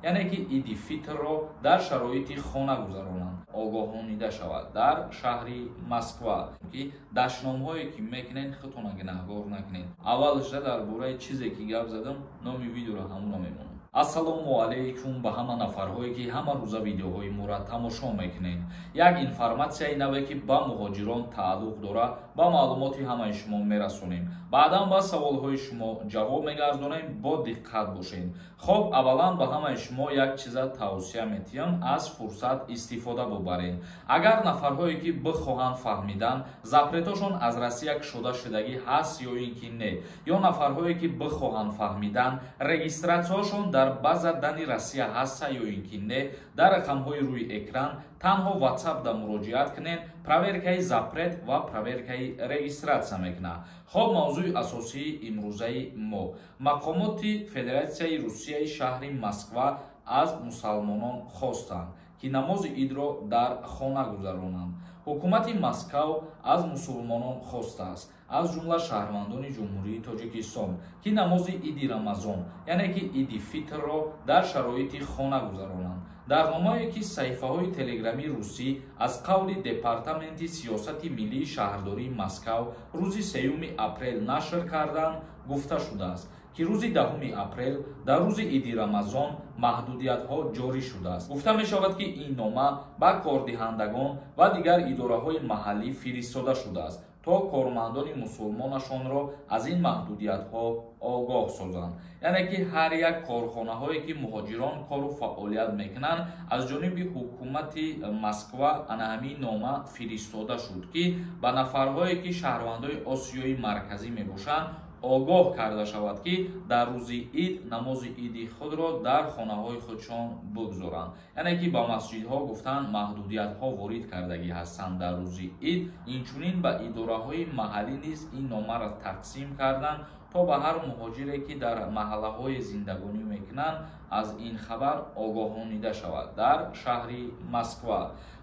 Яъне ки Иди Фитрро дар шароити хона гузаронанд. Огоҳонида шавад дар шаҳри Москва, ки дашномҳое ки мекунед, худтона гунаҳгор накунед. Аввалашда дар бораи чизе ки гап задам, номи видеоро ҳамуна мемонам. Ассалому алайкум ба ҳама нафарҳое, ки ҳама рӯза видеоҳои моро тамошо мекунед. Як информатсияи наве, ки ба муҳоҷирон тааллуқ дорад, ба маълумоти ҳамаи шумо мерасонем. Баъдан ба саволҳои шумо ҷавоб мегардонем, бо диққат бошед. Хоб, аввалан ба ҳамаи шумо як чиза тавсия метиҳам, аз фурсат истифода бубаред. Агар нафарҳое, ки бихоҳанд фаҳмидан, запретошон аз Россия кушода шудагӣ ҳаст ё ин ки не, ё нафарҳое, ки бихоҳанд фаҳмидан, регистратсияҳошон дар база данных Россия ҳаста ё ин ки не, дар рақамҳои рӯи экран танҳо WhatsApp-да муроҷиат кунед, проверкаи запрет ва проверкаи регистратсия мекунад. Хоб, мавзӯи асосии имрӯзаи мо: мақомоти Федератсияи Русияи шаҳри Москва аз мусалмонон хостанд, ки намози идро дар хона гузаронанд. Ҳукумати Москав аз мусулмонон хостааст, аз ҷумла шаҳрвандони Ҷумҳурии Тоҷикистон, ки намози Иди Рамазон, яъне ки Иди Фитрро дар шароити хона гузаронанд. Дар номае, ки саҳифаҳои телеграмии русӣ аз қавли Департаменти сиёсати миллии шаҳрдории Москав рӯзи 3 апрел нашр карданд, гуфта шудааст, ки рӯзи 10 апрел, дар рӯзи Иди Рамазон, маҳдудиятҳо ҷорӣ шудааст. Гуфта мешавад, ки ин нома ба кордиҳандагон ва дигар идораҳои маҳаллӣ фиристода шудааст, то кормандони мусулмонашонро аз ин маҳдудиятҳо огоҳ созанд. Яъне ки ҳар як корхонаҳое, ки муҳоҷирон кору фаъолият мекунанд, аз ҷониби ҳукумати Москва ана ҳамин нома фиристода шуд, ки ба нафарҳое, ки шаҳрвандои Осиёи Марказӣ мебошанд, огоҳ карда шавад, ки дар рӯзи ид намози иди худро дар хонаҳои худшон бигзоранд. Яъне ки ба масҷидҳо гуфтанд, маҳдудиятҳо ворид кардагӣ ҳастанд дар рӯзи ид. Инчунин ба идораҳои маҳаллӣ низ ин номаро тақсим карданд, то ба ҳар муҳоҷире, ки дар маҳаллаҳои зиндагонӣ мекунанд, аз ин хабар огоҳонида шавад дар шаҳри Москва.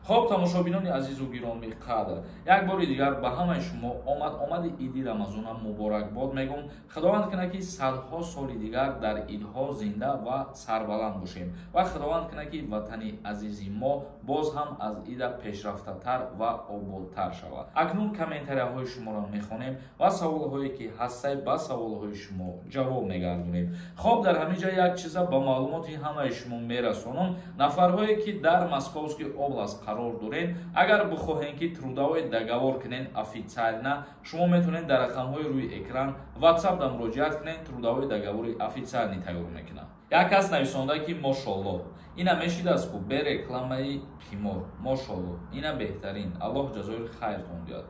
Хоб, тамошобинони азизу гиромӣ қадр, як бори дигар ба ҳамаи шумо омад омади Иди Рамазона муборакбод мегӯм. Худованд кунад, ки садҳо соли дигар дар идҳо зинда ва сарбаланд бошем, ва Худованд кунад, ки ватани азизи мо боз ҳам аз ида пешрафтатар ва ободтар шавад. Акнун комментарияҳои шуморо мехонем ва саволҳое, ки ҳастай, ба саволҳои шумо ҷавоб мегардонем. Хоб, дар ҳамин ҷа як чиза ба маълумоти ҳамаи шумо мерасонам. Нафарҳое, ки дар Московский область қарор доред, агар бихоҳем, ки трудовой договор кунед официально, шумо метавонед дар рақамҳои рӯи экран WhatsApp да муроҷиат кунед, трудовой договори официальный тайёр мекунад. Як кас нависонда, ки мошолло, ина мешидааст ку бе рекламаи қимор, мошолло, ина беҳтарин, Аллоҳ ҷазои хайртон диҳад.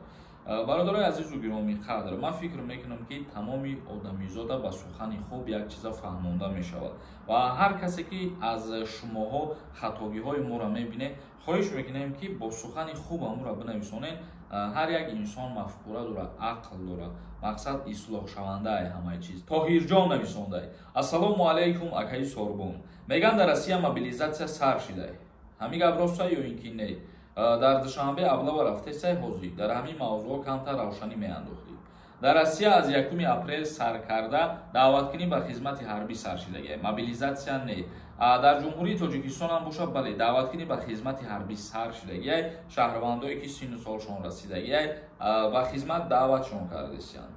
Бародарои азизу гиромӣ қадр, ман фикр мекунам, ки тамоми одамизода ба сухани хуб як чиза фаҳмонда мешавад, ва ҳар касе, ки аз шумоҳо хатогиҳои моро мебинед, хоҳиш мекунем, ки бо сухани хуб амура бинависонед. Ҳар як инсон мафкура дорад, ақл дорад, мақсад ислоҳшавандае ҳамаи чиз. Тоҳирҷон нависондай: «Ассалому алайкум, акаи Сорбон. Меган, дар Россия мобилизатсия сар шидай. Ҳамин гап роста ё ин ки не? Дар Душанбе облава рафтесай? Ҳозир дар ҳамин мавзӯъ камтар равшанӣ меандохтӣ». Дар Россия аз 1 апрел сар карда даъваткунӣ ба хизмати ҳарбӣ сар шидагия, мобилизатсия не. Дар Ҷумҳурии Тоҷикистон ҳам бошад, бале, даъваткунӣ ба хизмати ҳарбӣ сар шидагия. Шаҳрвандое, ки сину солшон расидагия, ба хизмат даъватшон кардесиянд.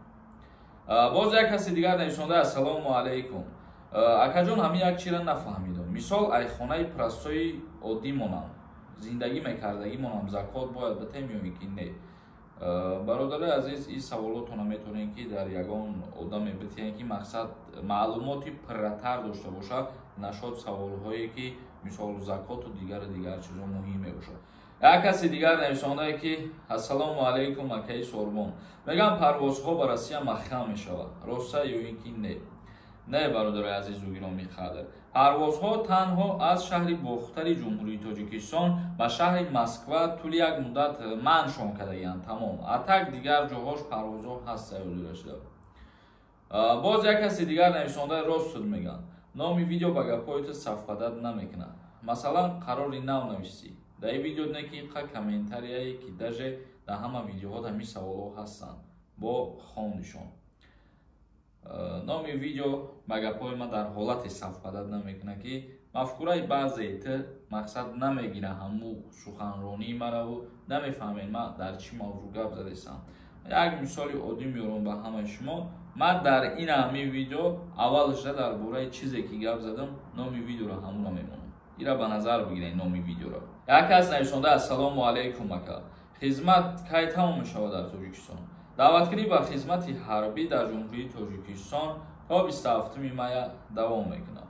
Боз як каси дигар нависонда: «Ассалому алайкум, акаҷон. Ҳамин як чира нафаҳмидам. Мисол, ай хонаи простои оддӣ монам, зиндагӣ мекардагӣ монам, закот бояд битем ё ин ки не?» Бародарои азиз, ин саволотона метавонем, ки дар ягон одаме битиҳем, ки мақсад маълумоти пурратар дошта бошад нашод саволҳое, ки мисол закоту дигару дигар чизо муҳим мебошад. Як каси дигар нависондае, ки «Ассалому алайкум, акаи Сорбон. Мегӯям, парвозҳо ба Россия маҳкам мешавад, роста ё ин ки не?» Не, бародарои азизу гиромӣ қадр, парвозҳо танҳо аз шаҳри Бохтари Ҷумҳурии Тоҷикистон ба шаҳри Москва тӯли як муддат манъшон кардагианд, тамом. А так дигар ҷоҳош парвозҳо ҳаст саёдира шуда. Боз як каси дигар нависондаи: «Рост мегӯянд, номи видео ба гапҳои ту совпадать намекунад. Масалан, қарори нав нависӣ дар ин видео, не ки қа комментарияе, ки даже дар ҳама видеоҳо ҳамин саволҳо ҳастанд, бо хондишон». Номи видео ба гапҳои ман дар ҳолате совпадать намекунад, ки Мафкураи баъзеи ту мақсад намегира ҳаму суханронии мараву намефаҳмед, ман дар чӣ мавзӯъ гап задестам. Як мисоли оддӣ меорам ба ҳамаи шумо. Ман дар ин ҳамин видео аввалашда дар бораи чизе ки гап задам, номи видеоро ҳамуна мемонам. Ира ба назар бигиред, номи видеоро. Як кас нависонда: «Ассалому алайкум, ака, хизмат кай тамом мешавад дар Тоҷикистон?» Даъваткунӣ ба хизмати ҳарбӣ дар Ҷумҳурии Тоҷикистон то 27 мая давом мекунад.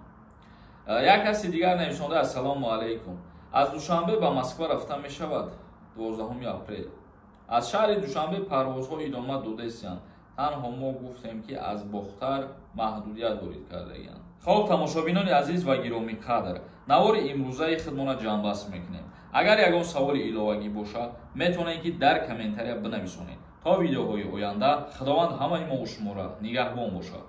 Як каси дигар нависонда: «Ассалому алайкум, аз Душанбе ба Москва рафта мешавад 12 апрел?» Аз шаҳри Душанбе парвозҳо идома додаистанд, танҳо мо гуфтем, ки аз Бохтар маҳдудият ворид кардагианд. Хоб, тамошобинони азиз ва гиромиқадр, навори имрӯзаи худмона ҷамъбаст мекунем. Агар ягон саволи иловагӣ бошад, метавонед, ки дар комментария бинависонед. То видеоҳои оянда Худованд ҳамаи мо шуморо нигаҳбон бошад.